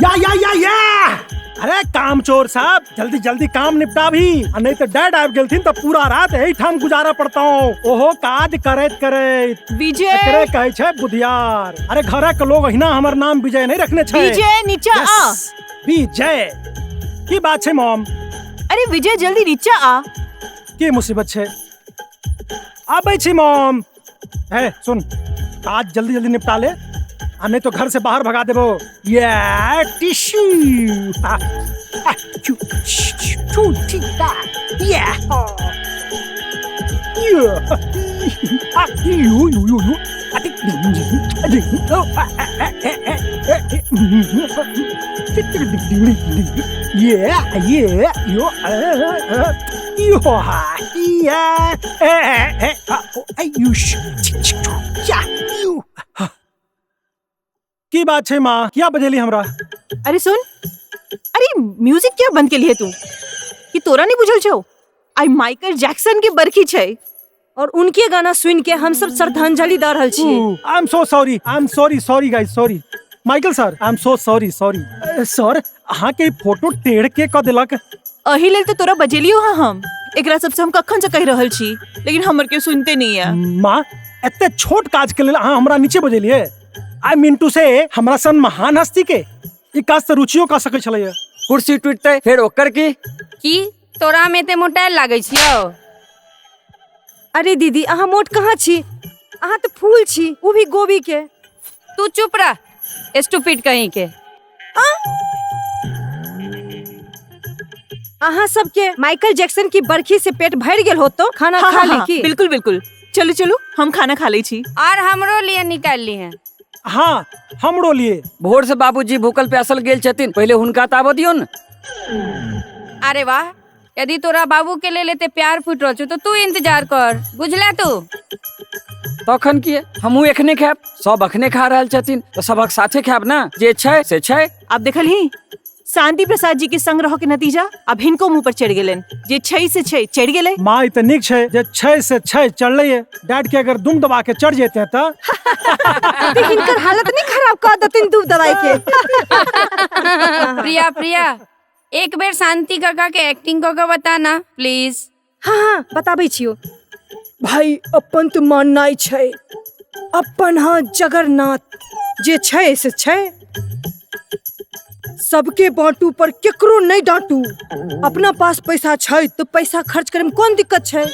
या या या या। अरे काम चोर साहब, जल्दी जल्दी काम निपटा भी, आ नहीं तो डैड आबि गेलथिन तऽ पूरा रात एहिठाम गुजारऽ पड़तौ, ओहो काज करैत करैत। विजय! एकरे कहै छै बुधियार। अरे घरक लोग अहिना हमर नाम विजय नहीं रखने छै। विजय नीचा आ। Yes, विजय। की बात छै मॉम? अरे विजय जल्दी नीचा आ। की मुसीबत छै? आबै छी मॉम। ए सुन, काज जल्दी जल्दी निपटा ले, आ नहीं तो घर से बाहर भगा देबो। ये टिश्यू। आ, आ, चू, चू, चू, टी, आ, ये। ये। आ, you, you, you, you. आ, टी, डी, डी, डी, ओ, आ, आ, आ, ए, ए, ए, ए, टी, टी, डी, डी, डी, डी। ये, ये, यो, आ, आ, यो, हा, या, ए, ए, ए, आ, ओ, ए, यू, श, ची, ची, चू, या, यू। की बात छै माँ, किया बजेली हमरा? अरे सुन, अरे म्यूजिक क्या बंद के लिए तू? कि तोरा नहीं बुझल छौ आई माइकल जैक्सन के बरखी छै और उनके गाना सुन के हम सब श्रद्धांजलि द रहल छियै। I am so sorry, I am sorry, sorry guys, sorry. Michael sir, I am so sorry, sorry. Sir, अहाँ के फोटो टेढ़ के क देलक। एही लेल तो तोरा बजेलियो हाँ हम। एकरा सबसे हम कखन से कहि रहल छी, लेकिन हमर के सुनते नहीं है। माँ, एते छोट काज के लेल अहाँ हमरा नीचे बजेलिए? I mean to से हमरा सन महान हस्ती के ई काज तऽ रुचियो कऽ सकै छलैया। कुर्सी टूटतै फेर ओकर की? की तोरा में एते मोटायल लागै छियौ? अरे दीदी, अहाँ मोट कहाँ छी? अहाँ तऽ फूल छी, ओ भी गोभी के। तू चुप रह, स्टूपिड कहीं के। अहाँ सबके माइकल जैक्सन की बरखी से पेट भर गेल होतो, खाना हाँ, खा हाँ, ले हाँ, की? बिल्कुल बिल्कुल, चलू चलू हम खाना खा ले छी। और हमरो लिए निकाल ली हैं। हाँ हमरो लिए। भोर से बाबूजी भूखल प्यासल गेल छथिन, पहले हुनका ताबऽ दियौ न। अरे वाह, यदि तोरा बाबू के लेल एते प्यार फूट रहल छौ तो तू इंतजार कर, बुझला तू? तखन की हमहूँ एखने खायब, सब अखने खा रहल छथिन तऽ सबक साथे खायब ना, जे छै से छै। अब देखल ही शांति प्रसाद जी के संग रहो के नतीजा अब हिनको मुंह पर चढ़ गेलन, जे छै से छै चढ़ गेलै। माँ ई तऽ नीक छै जे छै से छै चढ़लै है, डैड के अगर दुम दबा के चढ़ जेते हैं तऽ तऽ हिनकर हालत नहीं खराब कर देथिन दुम दबाई के। प्रिया, प्रिया एक बेर शांति काका के एक्टिंग कऽ के बता ना प्लीज। हाँ हाँ बताबै छियौ भाई, अपन तऽ माननाइ छै, अपन हाँ जगन्नाथ, जे छै से छै, सबके बांटू पर केकरो नहीं डांटू। अपना पास पैसा छै तो पैसा खर्च करे में कोन दिक्कत छै?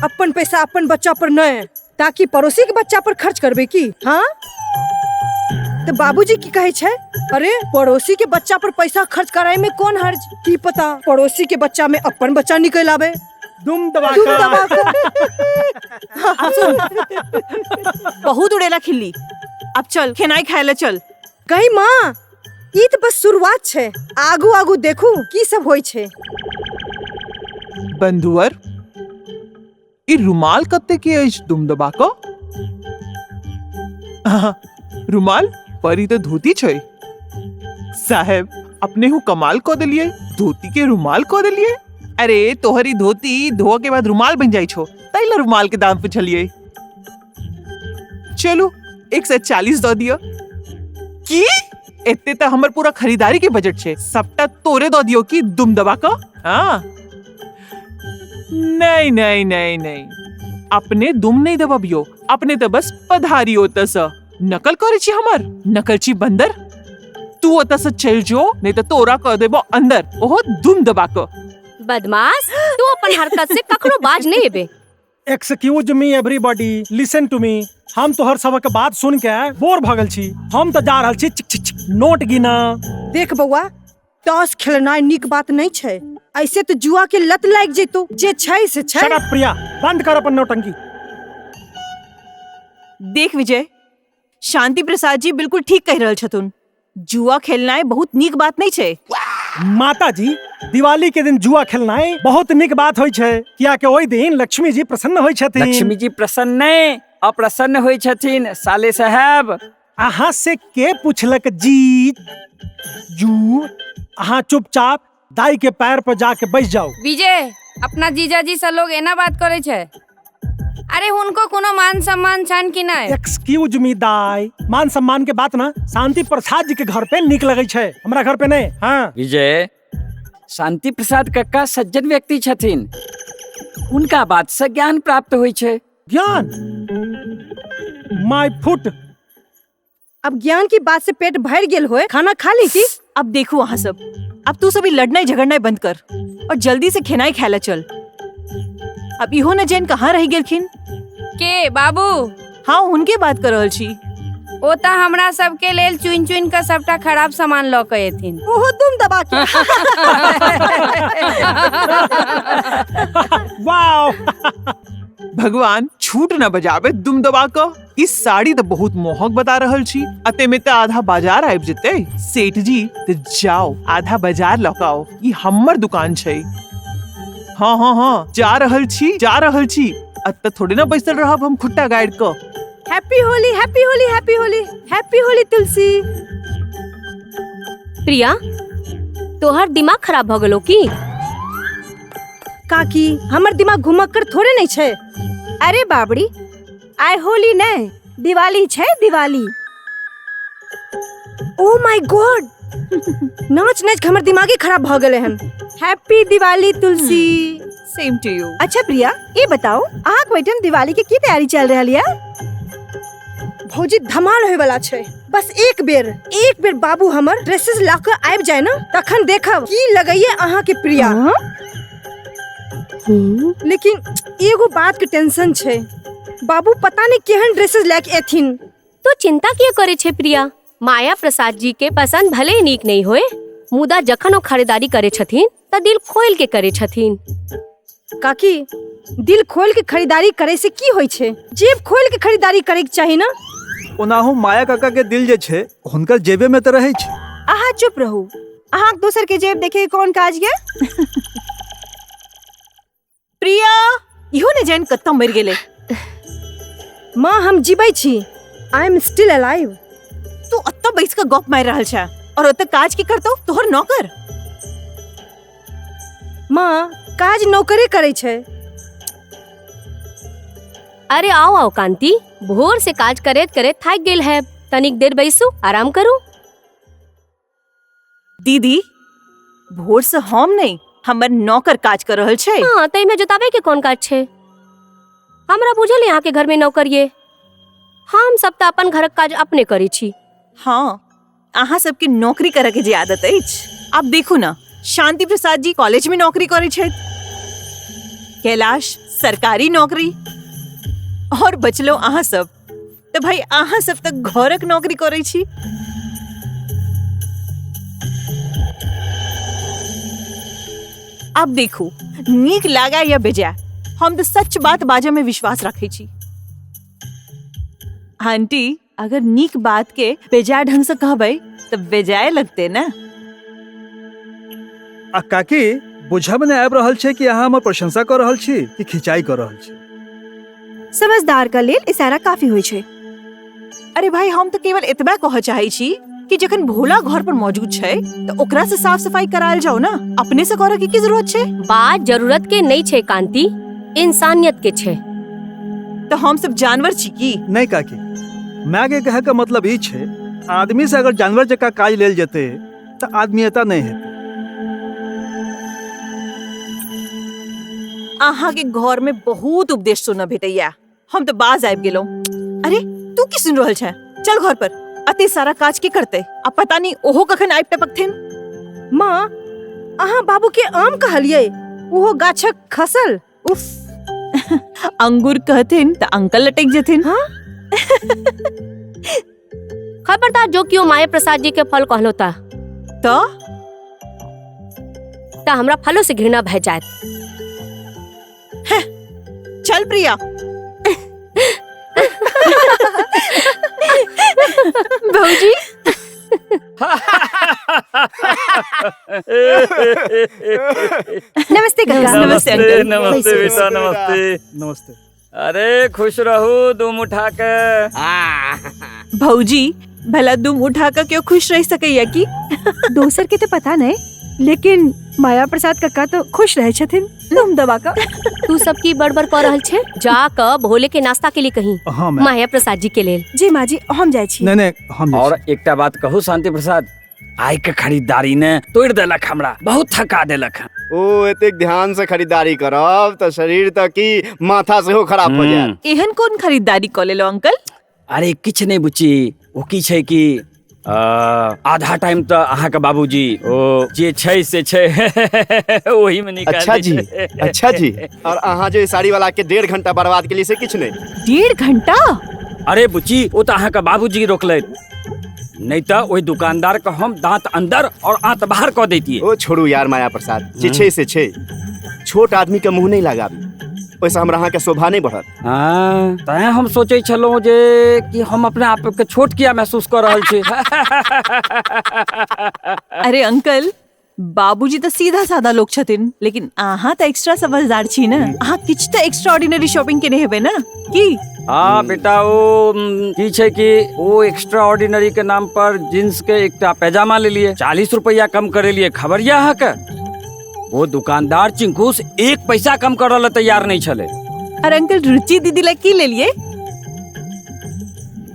अपन पैसा अपन बच्चा पर नहीं, ताकि पड़ोसी के बच्चा पर खर्च करबे की? हाँ तो बाबूजी की कहे छै, अरे पड़ोसी के बच्चा पर पैसा खर्च कराए में कोन हर्ज? की पता पड़ोसी के बच्चा में अपन बच्चा निकल आवे। दुम दबा दुम का। दबा का। अब सुन, बहुत उड़ेला खिल्ली, अब चल खेनाई खाए ले चल। गई माँ, ई तो बस शुरुआत छै, आगू आगू देखू की सब होई छै। बंधुअर, ई रुमाल कते के अछि दुम दबा क? रुमाल पर ई तो धोती छै। साहेब अपने हूँ कमाल क देलिए, धोती के रुमाल क देलिए। अरे तोहरी धोती धोआ के बाद रुमाल बन जाई छो, तै ला रुमाल के दाम पूछलिए। चलू 140 दऽ दियौ। की एते तऽ हमर पूरा खरीदारी के बजट छै, सबटा तोरे दऽ दियौ की दुम दबा क? हाँ नहीं नहीं नहीं नहीं, अपने दुम नहीं दबबियो, अपने तऽ बस पधारियो ओतऽ सँ। नकल करै छी हमर, नकलची बंदर। तू ओतऽ सँ चलि जो, नहीं तऽ तोरा कऽ देबो अंदर, ओहो दुम दबा क। बदमाश, तू अपन हरकत से कखनो बाज नहीं एबे। Excuse me everybody, listen to me. हम तोहर सबक बात सुन के बोर भऽ गेल छी, हम तऽ जा रहल छी चिक चिक चिक नोट गिना। देख बौआ, ताश खेलनाइ नीक बात नहीं छै, ऐसे तो जुआ के लत लाग जेतो, जे छै से छै। शट अप प्रिया, बंद कर अपन नौटंकी। देख विजय, शांति प्रसाद जी बिल्कुल ठीक कहि रहल छथुन, जुआ खेलनाइ बहुत नीक बात नहीं छै। माता जी, दिवाली के दिन जुआ खेलनाइ बहुत नीक बात होइ छै, कियाकि ओहि दिन लक्ष्मी जी प्रसन्न होइ छथिन। लक्ष्मी जी प्रसन्न नहीं, अप्रसन्न होइ छथिन साले साहब। अहाँ से के पूछलक जी जू? अहाँ चुपचाप दाई के पैर पर जाके बैस जाओ। विजय, अपना जीजा जी से लोग एना बात करे छै। अरे हुनको कोनो मान सम्मान छनि कि नहि? एक्सक्यूज मी दाई, मान सम्मान के बात ना शांति प्रसाद जी के घर पे निक लगै छै, हमरा घर पे नहीं। हाँ विजय, शांति प्रसाद कक्का सज्जन व्यक्ति छथिन, उनका बात से ज्ञान प्राप्त होइ छै। ज्ञान माय फुट। अब ज्ञान की बात से पेट भर गेल होय, खाना खा ली की? अब देखू अहाँ सब, अब तू सभी लड़नाई झगड़नाई बंद कर और जल्दी से खेनाई खाए चल। अब इहो न जैन कहाँ रह गेलखिन? के बाबू? हाँ उनके बात कर रहल छी। ओ तऽ हमरा सबके लेल चुनि चुनि कऽ सबटा खराब सामान लऽ कऽ एथिन। ओहो तुम दबा के। वाओ भगवान छूट न बजाबे दुम दबा क। ई साड़ी तऽ बहुत मोहक बता रहल छी, अते में तऽ आधा बाजार आबि जेतै। सेठ जी तऽ जाओ आधा बाजार लऽ कऽ आओ, ई हमर दुकान छै। हाँ हाँ हाँ जा रहल छी जा रहल छी, अतऽ थोड़े ना बैसल रहब हम खुट्टा गाड़ि कऽ। Happy Holi, happy Holi, happy Holi, happy Holi Tulsi. Priya, तोहर दिमाग खराब भ गेलो की? काकी हमर दिमाग घुमक्कर थोड़े नहीं छै। अरे बाबड़ी, आइ होली नहीं दिवाली छै, दिवाली। ओ my God, नाच नाच के हमर दिमागे खराब भ गेलै हन। Happy Diwali Tulsi. Same to you. अच्छा प्रिया, ये बताओ अहाँ ओहिठाम दिवाली के की तैयारी चल रहल ये? भौजी धमाल होय वाला छै, बस एक बेर बाबू हमर ड्रेसेस ला के आबि जाय ना, तखन देखब की लगैये अहाँ के प्रिया। लेकिन एगो बात के टेंशन छै, बाबू पता नहीं केहन ड्रेसेस लए के एथिन। तो चिंता किया करे छे प्रिया? माया प्रसाद जी के पसंद भले नीक नहीं होए, मुदा जखन ओ खरीदारी करे छथिन त दिल खोल के करे छथिन। काकी दिल खोल के खरीदारी करे से की होय छै? जेब खोल के खरीदारी करे के चाही ना। ओनाहु माया काका के दिल जे छै हुनकर जेबे में त रहै छै। अहाँ चुप रहू, अहाँ दोसर के जेब देखे के कोन काज ये? प्रिया, इहो ने जैन कत्ता मरि गेलै। माँ हम जीबै छी, I am still alive. तू अत्ता बैस के गप मारि रहल छै और ओतऽ काज की करतौ तोहर नौकर? माँ काज नौकरे करे छै। अरे आओ आओ कांति, भोर से काज करैत करैत थाकि गेल है, तनिक देर बैसू आराम करू। दीदी भोर से हम नहीं हमर नौकर काज कर रहल छै। हाँ तै में जोताबे के कोन काज छै? हमरा बुझल है अहाँ के घर में नौकर ये, हम सब तऽ अपन घरक काज अपने करै छी। हाँ अहाँ सबके नौकरी करे के जे आदत अछि। आब देखू ना, शांति प्रसाद जी कॉलेज में नौकरी करै छथि, कैलाश सरकारी नौकरी, और बचलो अहाँ सब तऽ भाई अहाँ सब तऽ घरक नौकरी करै छी। आब देखू नीक लागा या बेजाय, हम तऽ सच बात बाजऽ में विश्वास रखै छी। आंटी अगर नीक बात के बेजाय ढंग से कहबै तऽ बेजाय लगते ना। आ काकी बुझब ने आबि रहल छै कि अहाँ हमर प्रशंसा कर रहल छी कि खिंचाई कर रहल छी। समझदार का लेल इशारा काफी होइ छै। अरे भाई हम तऽ केवल एतबा कहऽ चाहै छी कि जखन भोला घर पर मौजूद छै तऽ ओकरा से साफ सफाई करायल जाओ ना, अपने से करऽ के की जरूरत छै? बात जरूरत के नहीं छै कांति, इंसानियत के छै। तो हम सब जानवर छी की? नहीं काकी, माय के कहे के मतलब ई छै, आदमी से अगर जानवर जकाँ काज लेल जेतै तऽ आदमीयता नहीं हेतै। अहाँ के घर में बहुत उपदेश सुनऽ भेटैया, हम तऽ बाज आबि गेलहुँ। अरे तू की सुन रहल छै? चल घर पर, अते सारा काज के करते? आ पता नहीं ओहो कखन आबि टपकथिन। माँ अहाँ बाबू के आम कहलियै, ओहो गाछक खसल। उफ, अंगूर कहथिन तऽ अंकल लटकि जेथिन। हाँ? खबरदार जो कियो माया प्रसाद जी के फल कहलो ता तो ता हमरा फलों से घृणा भय जायत। चल प्रिया। भौजी नमस्ते काका। नमस्ते अंकल। नमस्ते बेटा, नमस्ते नमस्ते। अरे खुश रहू दुम उठा के। भौजी भला दुम उठा के क्यों खुश रह सकैया की? दोसर के तो पता नहीं, लेकिन माया प्रसाद कक्का तो खुश रहे छथिन, तुम दबा का। तू सब की बड़बड़ कर रहल छे? जा क भोले के नाश्ता के लिए कहीं। हाँ माय। माया प्रसाद जी के लेल। जी माँ जी, हम जाइ छी। नहीं नहीं, हम जाइ और छी। एकटा बात कहू शांति प्रसाद, आइ के खरीदारी ने तोड़ देलक हमरा, बहुत थका देलक हन। ओ एतेक ध्यान से खरीदारी करब तऽ शरीर तऽ की माथा सेहो खराब हो जायत। एहन कोन खरीदारी कऽ लेलो अंकल? अरे किछु नहि बुच्ची, ओ की छै कि आधा टाइम तऽ अहाँके बाबूजी ओ जे छै से छै ओही में निकाल अच्छा दै जी, छै। अच्छा जी। और अहाँ जे साड़ी वाला के 1.5 घंटा बर्बाद केलिए से किछु नहि। 1.5 घंटा? अरे बुच्ची, ओ तऽ अहाँके बाबूजी रोकलथि, नहीं तऽ ओहि दुकानदार के हम दांत अंदर और आंत बाहर कऽ दैतियै। ओ छोड़ू यार माया प्रसाद, जे छै से छै, छोट आदमी के मुंह नहीं लगाबी, ओहिसँ हमरा अहाँके शोभा नहीं बढ़त। हाँ, तैं हम सोचै छलहुँ जे कि हम अपना आप के छोट किया महसूस कऽ रहल छी। अरे अंकल, बाबूजी तऽ सीधा साधा लोग छथिन, लेकिन अहाँ तऽ एक्स्ट्रा समझदार छी ने, अहाँ किछु तऽ एक्स्ट्रा ऑर्डिनरी शॉपिंग केने हेबै ने की? हाँ बेटा, ओ की छै कि ओ एक्स्ट्रा ऑर्डिनरी के नाम पर जींस के एकटा पैजामा ले लिए, 40 रुपया कम करेलिए, खबर यऽ अहाँके? वो दुकानदार चिंकुस 1 पैसा कम करऽ लए तैयार नहीं छलै। अरे अंकल, रुचि दीदी ला की लेलिए?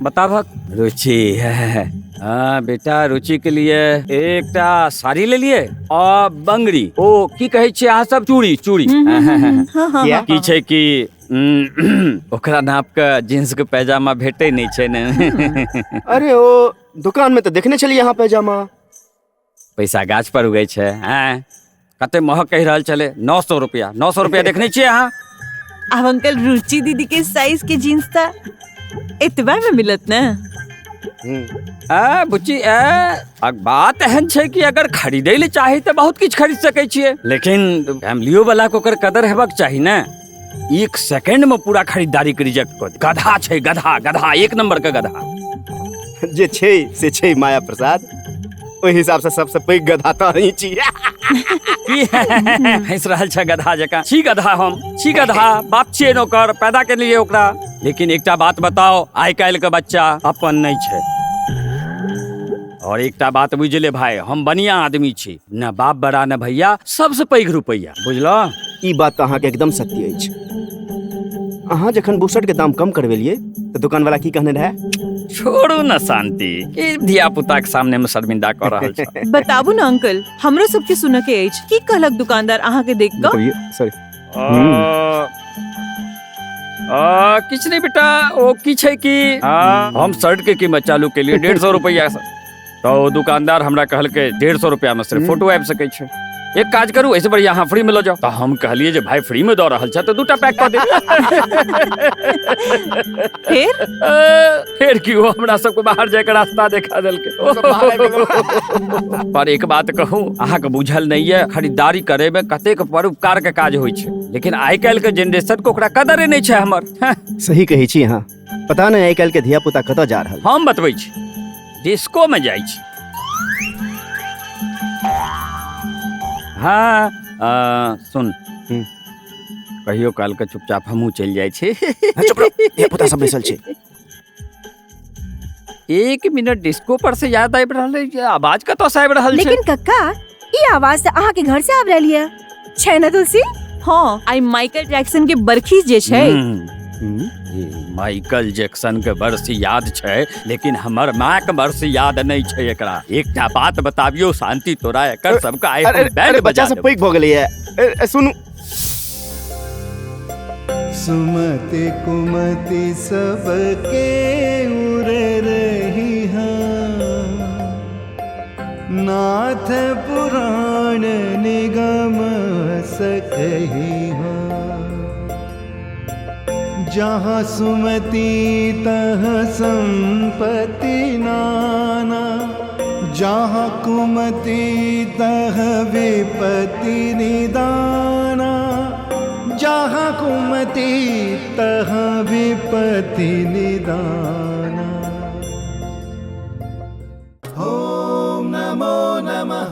बताबक रुचि। हाँ बेटा, रुचि के लिए एकटा साड़ी ले लिए और बंगड़ी, ओ की कहै छियै अहाँ सब, चूड़ी चूड़ी। हाँ, की छै कि ओकरा नाप के जींस के पैजामा भेटै नहीं छै ने। अरे ओ दुकान में तऽ देखने छलियै अहाँ पैजामा। पैसा गाछ पर उगै छै। हैं, कते महग कहि रहल छलै, 900 रुपया, 900 रुपया देखने छियै अहाँ? अब अंकल, रुचि दीदी के साइज के जींस त एतबा में मिलत ने। आ बुच्ची, आ बात एहन छै कि अगर खरीदै ले चाही तऽ बहुत किछु खरीद सकै छियै, लेकिन फैमिलियो वाला के ओकर कदर हेबाक चाही ने। 1 सेकेंड में पूरा खरीदारी के रिजेक्ट कऽ दे। गधा छै, गधा, गधा, 1 नंबर के गधा। जे छै से छै माया प्रसाद, ओहि हिसाब से सबसे पैघ गधा तऽ अहीं छी। की हँसि रहल छै गधा जकाँ? छी गधा हम, छी गधा, बाप छियै नौकर, पैदा के लिए ओकरा। लेकिन एकटा बात बताओ, आइ काल्हि के बच्चा अपन नहि छै। और एकटा बात बुझले भाई, हम बढ़िया आदमी छी, न बाप बड़ा न भैया, सबसे पैघ रुपैया, बुझलो? ई बात तऽ अहाँके एकदम सत्य अछि। अहाँ जखन बुशर्ट के दाम कम करबेलियै तऽ दुकान वाला की कहने रहै? छोड़ू न शांति, की धिया पुता के सामने में शर्मिंदा कऽ रहल छ। बताबू न अंकल, हमरो सबके सुनऽ के अछि, की कहलक दुकानदार अहाँ के देख कऽ? सॉरी। किछु नहीं बेटा, ओ की छै कि हम शर्ट के कीमत चालू केलिए 150 रुपया, तो दुकानदार हमरा कहलकै 150 रुपया में सिर्फ फोटो आबि सकै छै। एक काज करू, ऐसे बढ़िया अहाँ फ्री में लऽ जाओ। तऽ हम कहलिए जे भाई फ्री में दऽ रहल छै तऽ 2टा पैक कऽ दे। फिर? फिर की, ओ हमरा सबके बाहर जाके रास्ता देखा देलकै। पर एक बात कहूँ, अहाँके बुझल नहीं है खरीदारी करे में कतेक परोपकार के काज होइ छै, लेकिन आइ काल्हि के जेनरेशन के ओकरा कदरे नहीं छै हमर। सही कहै छी अहाँ, पता नहीं आइ काल्हि के धिया पुता कतऽ जा रहल। हम बतबै छी, डिस्को में जाइ छी। हाँ सुन, कहियो काल के चुपचाप हमहूँ चलि जाइ छी। चुप रहो, धिया पुता सब बैसल छै। 1 मिनट, डिस्को पर से याद आबि रहल है, आवाज कतऽ से आबि रहल छै? लेकिन कक्का, ई आवाज तऽ अहाँ के घर से आबि रहल ये छै ने तुलसी? हाँ, आई माइकल जैक्सन के बरखी जे छै। माइकल जैक्सन के बरसी याद छै, लेकिन हमर माँ के बरसी याद नहीं छै। एकरा एकटा बात बताबियो शांति, तोरा एकर सबके आइ हम बैंड बच्चा बजा सब देबौ। पैघ भऽ गेलै ये। सुनू। सुमति कुमति सबके उरे रही हाँ, नाथ पुराण निगम सकही हाँ। जहाँ सुमति तह संपत्ति नाना, जहाँ कुमति तह विपत्ति निदाना, जहाँ कुमति तह विपत्ति निदाना। ओम नमो नमः